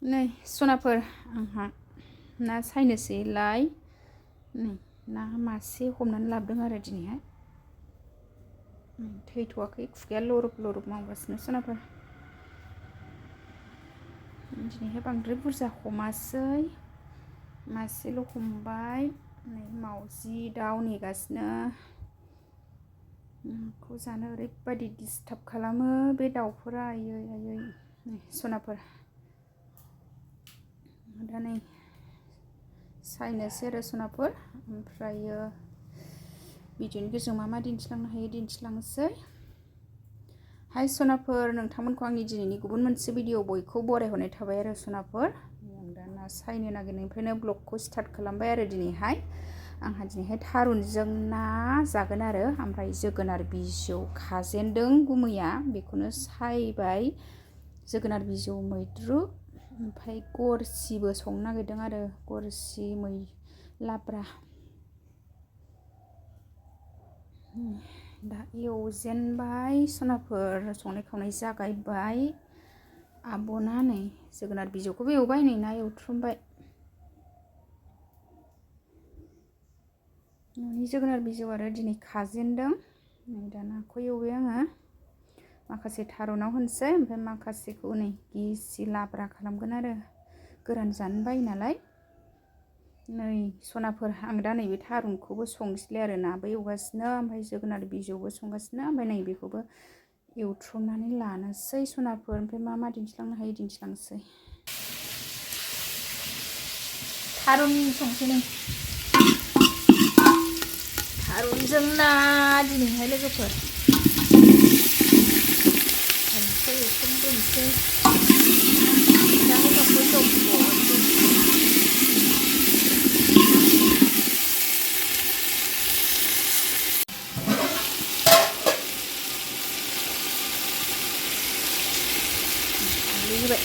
नै सनाफोर आंहा ना सायनोसैलाय नै ना मासे हमनानै लाबोदों आरो दिनैहाय थैथ'वाखै खुगाया लरब लरब मावगासिनो सनाफोर दिनैहाय बांद्राय बुरजा हमासै मासेल' हमबाय नै मावजि दाउ नेगासिनो नाखौ जानो ओरैबायदि डिस्टार्ब खालामो बे दाउफोरा आयै आयै नै सनाफोर दा नै सायनोसै आरो सनाफोर ओमफ्रायो भिडिअनि गेजेरजों मा दिन्थिलांनो हायो दिन्थिलांसै हाय सनाफोर नोंथांमोनखौ आंनि दिनैनि गुबुन मोनसे भिडिअ बयखौ बरायहरनाय थाबाय आरो सनाफोर आं दा ना सायनो नागिरनायनिफ्रायनो ब्लगखौ स्टार्ट खालामबाय आरो दिनैहाय आंहा दिनैहाय थारुनजों ना जागोन आरो ओमफ्राय जोगोनार बिजौ खाजेनदों गुमैया बेखौनो सायबाय जोगोनार बिजौ मैद्रु ओमफ्राय गरसिबो संनो नागिरदों आरो गरसि लाब्रा दा एवजेनबाय सनाफोर संनाय खावनाय जागायबाय आब'ना नै जोगोनार बिजौखौबो एवबाय नै ना एवथ्रुमबाय न'नि जोगोनार बिजौ आरो दिनै खाजेनदों नै दा नाखौ एवबाय आङो माखासे थारुनाव होनोसै ओमफ्राय माखासेखौ नै गिसि लाब्रा खालामगोन आरो गोरान जानो बायो नालाय नै सनाफोर आं दा नैबे थारुनखौबो संसैलाय आरो नाबो एवगासिनो ओमफ्राय जोगोनार बिजौबो संगासिनो ओमफ्राय नै बेखौबो एवथ्रमनानै लानोसै सनाफोर ओमफ्राय मा दिन्थिलांनो हायो दिन्थिलांसै थारुन संसै नै थारुनजों ना दिनैहाय लोगोफोर थारुनखौ एवथ्रमग्रोनोसै दाहाय न'खौ जब्ब'सै होबाय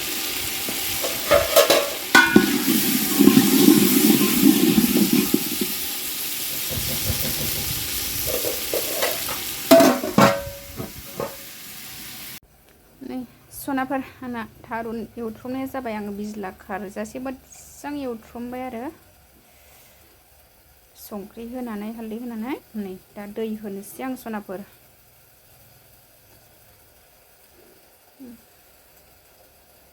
नै सनाफोर आंना थारुन एवथ्रमनाया जाबाय आङो बिज्ला खारजासे मोजां एवथ्रमबाय आरो संख्रि होनानै हालदै होनानै नै दा दै होनोसै आं सनाफोर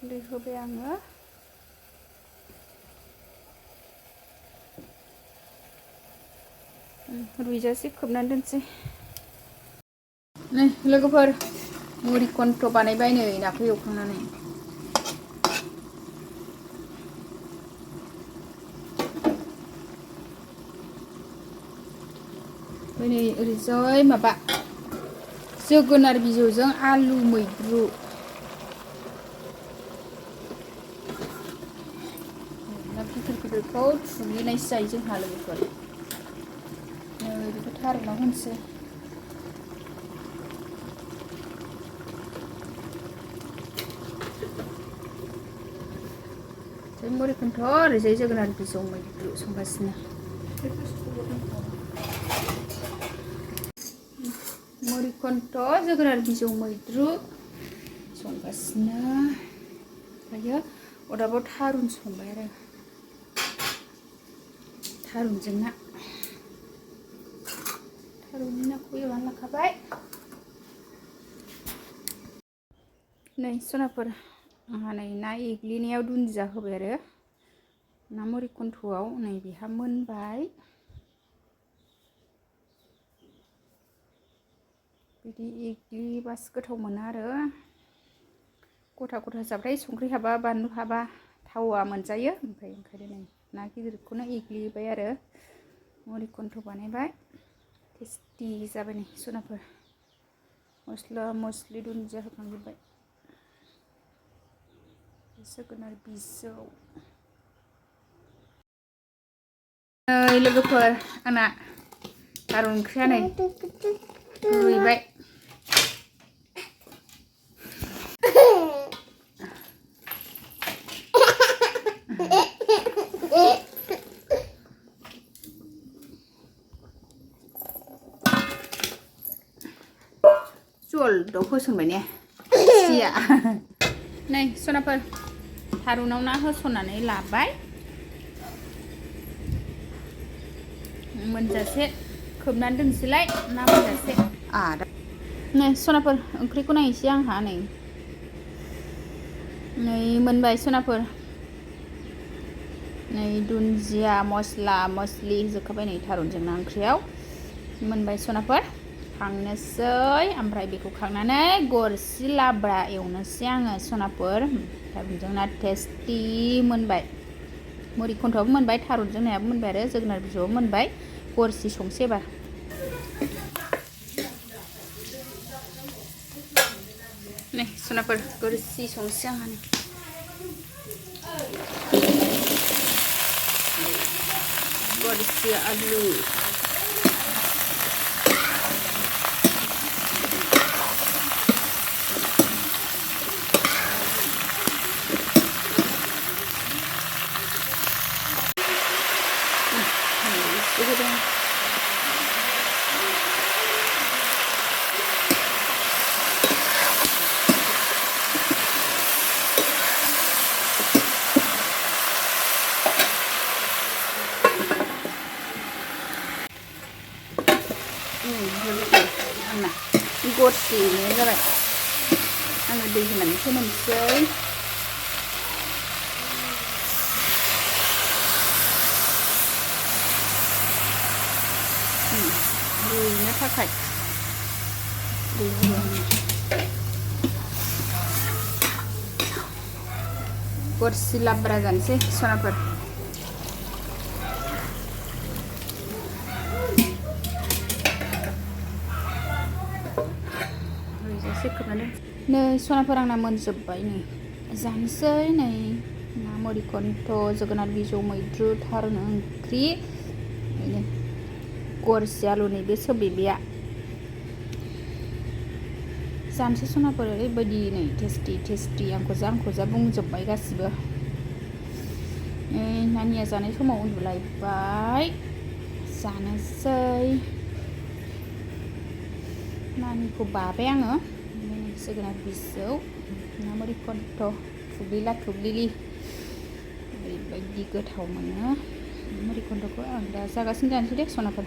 दै होबाय आङो रुइजासे खोबनानै दोनसै नै लोगोफोर मुरि कन्थ बानायबाय नै नाखौ एवखांनानै नै ओरैजाय माबा जोगोनार बिजौजों आलु मैद्रु ना गिदिर गिदिरखौ थुग्लिनायसो जायो जोंहा लोगोफोर नै बेखौ थारुनाव होनोसै मुरि कन्थ ओरैजाय जोगोनार बिजौ मैद्रु संगासिनो मुरि कन्थ जोगोनार बिजौ मैद्रु संगासिनो ओमफ्रायो अरदाबाव थारुन संबाय आरो थारुनजों ना थारुननि नाखौ एवनानै लाखाबाय नै सनाफोर आंहा नै ना एग्लिनायाव दुन्दिया होबाय आरो ना मुरि कन्थ'आव नै बेहा मोनबाय बिदि एग्लिबासो गोथाव मोनो आरो गथा गथा जाबाथाय संख्रि हाबा बानलु हाबा थावा मोनजायो ओमफ्राय ओंखायनो नै ना गिदिरखौनो एग्लिबाय आरो मुरि कन्थ बानायबाय टेस्टि जाबाय नै सनाफोर मस्ला मस्लि दुन्दिया होखांजोब्बाय जोगोनार बिजौ नै लोगोफोर आंना थारुन ओंख्रिया नै रुइबाय जल दाउ होसनबाय ने सिया नै सनाफोर थारुनाव ना होसननानै लाबाय मोनजासे खोबनानै दोनसैलाय ना मोनजासे नै सनाफोर ओंख्रिखौ नायनोसै आंहा नै मोनबाय सनाफोर नै दुन्दिया मस्ला मस्लि होजोबखाबाय नै थारुनजों ना ओंख्रियाव मोनबाय सनाफोर खांनोसै ओमफ्राय बेखौ खांनानै गरसि लाब्रा एवनोसै आङो सनाफोर थारुनजों ना टेस्टि मोनबाय मुरि खन्थ'आबो मोनबाय थारुनजों नायाबो मोनबाय आरो जोगोनार बिजौआबो मोनबाय गरसि संसै एबार नै सनाफोर गरसि संसै आंहा नै गरसि आलु आंना गरसिनो जाबाय आङो दै होनानै फोमोनसै रुइनो थाखाय दै होयो गरसि लाब्रा जानोसै सनाफोर नै सनाफोर आंना मोनजोब्बाय नै जानोसै नै ना मुरि खन्थ' जोगोनार बिजौ मैद्रु थारुन ओंख्रि गरसि आलु नैबे सोबिबिया जानोसै सनाफोर ओरैबायदि नै टेस्टि आंखौ जा बुंजोब्बाय गासिबो नानिया जानाय समाव उन्दुलायबाय जानोसै नानिखौ बाबाय आङो जोगोनार बिजौ ना मुरि खन्थ' थुग्लिलि ओरैबायदि गोथाव मोनो मुरि खन्थ'खौ आं दा जागासिनो जानोसै दे सनाफोर